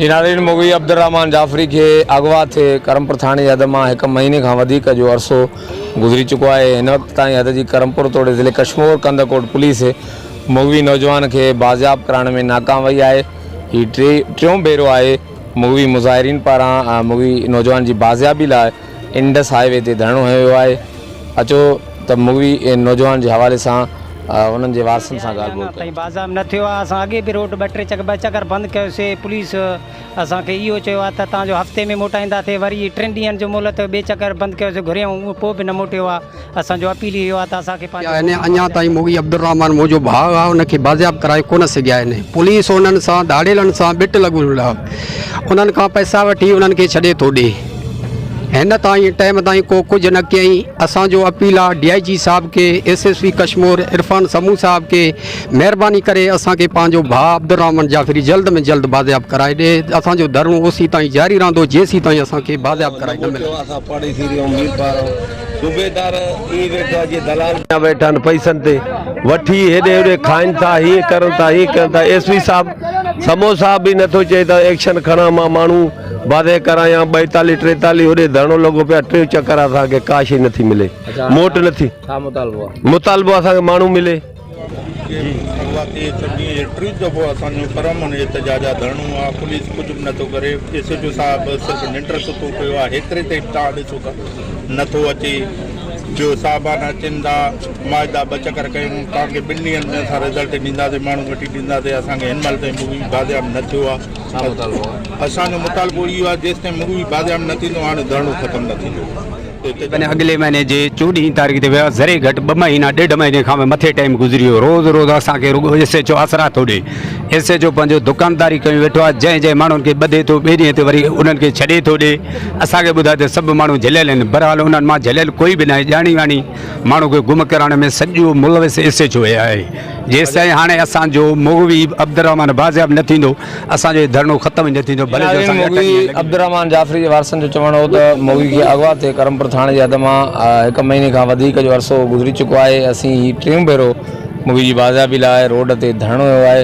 جي ناظرين مغوي عبدالرحمان جعفري کي اغوا ٿي ڪرمپور ٿاڻي جي حد مان هڪ مهيني کان وڌيڪ جو عرصو گذري چڪو آهي هن وقت تائين حد جي ڪرمپور توڙي ضلعي ڪشمور ڪنڌڪوٽ پوليس مغوي نوجوان کي بازياب ڪرائڻ ۾ ناڪام وئي آهي هي ٽيون ڀيرو آهي مغوي مظاهرين پاران مغوي نوجوان جي بازيابي لاء انڊس هاء وي تي ڌرڻو هنيو ويو آهي اچو ته مغوي نوجوان جي حوالي سان انهن جي وارثن سان ڳالهه ٻولهه تائين بازياب نه ٿيو آهي اسان اڳي به روڊ ٻه ٽي چڪر ٻه چڪر بند ڪيوسي پوليس اسان کي اهو چيو آهي ته تان جو هفتي ۾ موٽائينداسي وري ٽن ڏينهن جو مهلت ٻئي چڪر بند ڪيوسي گهريائون پوء به نه موٽيو آهي اسان جو اپيل اهو آهي ته اسان کي پنهنجو آهن اڃا تائين مغوي عبدالرحمان منهنجو ڀاء آهي ان کي بازياب ڪرائي ڪونه سگهيا آهن پوليس انهن سان ڌاڙيلن سان ٻٽ لڳل آهي انهن کان پئسا وٺي انهن کي ڇڏي ٿو ڏي هن تائين ٽائيم تائين ڪو ڪجهه نه ڪيائين اسان جو اپيل آهي ڊي I جي صاحب کي S S P Kashmore Irfan Samoon صاحب کي مهرباني ڪري اسان کي پنهنجو ڀاء عبدالرحمان جعفري جلد ۾ جلد بازياب ڪرائي ڏي اسان جو ڌرڻو اوسي تائين جاري رهندو جيسين تائين اسان کي بازياب ڪرائي نه ملندو. اسان پاڙيسري آهيون ميرپور آهيون صوبيدار ائين ويٺو آهي جيئن دلال پيا ويٺا آهن پئسن تي وٺي هيڏي هوڏي کائن ٿا هيئن ڪرن ٿا هيئن ڪرن ٿا ايس پي صاحب سمو صاحب به نٿو چئي ته ايڪشن کڻان مان ماڻهو واضح ڪرايان ٻائيتاليهه ٽيتاليهه هوڏي ڌرڻو لڳو پيو آهي ٽيون چڪر آهي اسان کي ڪا شيء نٿي ملي موٽ نٿي مطالبو اسان کي ماڻهو ملي. جي اغوا ٿئي ڇويهه جو ٽيون دفعو اسان جو پرامن احتجاج آ ڌرڻو آ پوليس ڪجهه به نٿو ڪري ايس ايچ او صاحب صرف ننڊ ستو پيو آ هيتري تائين به توهان ڏسو ته نٿو اچي جو صاحبان اچن ٿا معاهدا ٻه چڪر ڪيون توهان کي ٻن ڏينهن ۾ اسان رزلٽ ڏينداسين ماڻهو وٺي ڏينداسين اسان کي هن مهل تائين مغوي بازياب نه ٿيو آ اسان جو مطالبو اهو آ جيستائين مغوي بازياب نه ٿيندو هاڻي ڌرڻو ختم نه ٿيندو. تقريبن اڳلي مهيني جي چوڏهين تاريخ تي ويا ذري گهٽ ٻه مهينا ڏيڍ مهيني کان به مٿي ٽائيم گذري ويو روز روز اسان کي رڳو ايس ايڇ او آسرا ٿو ڏي ايس ايڇ او پنهنجو دڪانداري ڪيون ويٺو آهي جنهن جنهن ماڻهن کي ٻڌي ٿو ٻئي ڏينهن تي وري انهن کي ڇڏي ٿو ڏي اسان کي ٻڌائي ته سڀ ماڻهو جهليل آهن بهرحال انهن مان جهليل ڪوئي به ناهي ڄاڻي واڻي ماڻهو کي گم ڪرائڻ ۾ سڄو ملوث ايس ايڇ او آهي جيستائين هاڻي اسان جو مغوي عبدالرحمان بازياب نه ٿيندو اسان جو هي ڌرڻو ختم ئي نه ٿيندو ڀلي جو اسان کي اٺ ڏينهن لڳي. عبدالرحمان جعفري جي وارثن جو چوڻ هو ته مغوي کي اغوا ٿي ڪرمپور ٿاڻي جي حد مان هڪ مهيني کان وڌيڪ جو عرصو گذري چڪو آهي اسين هي ٽيون ڀيرو مغوي جي بازيابي لاء روڊ تي ڌرڻو هنيو آهي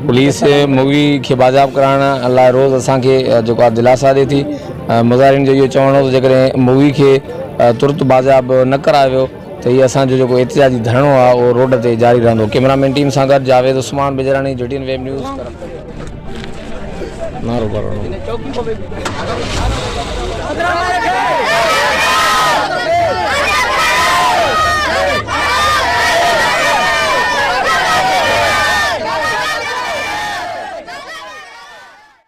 پوليس مغوي کي بازياب ڪرائڻ لاء روز اسان کي جيڪو آهي دلاسا ڏي ٿي مظاهرين جو اهو چوڻ هو ته جيڪڏهن مغوي کي ترت بازياب نه ڪرايو ويو ته هي اسان جو جيڪو احتجاجي ڌرڻو آهي اهو روڊ تي جاري رهندو ڪئميرا مين ٽيم سان گڏ Javed Usman Bijarani G T N web news Karampur.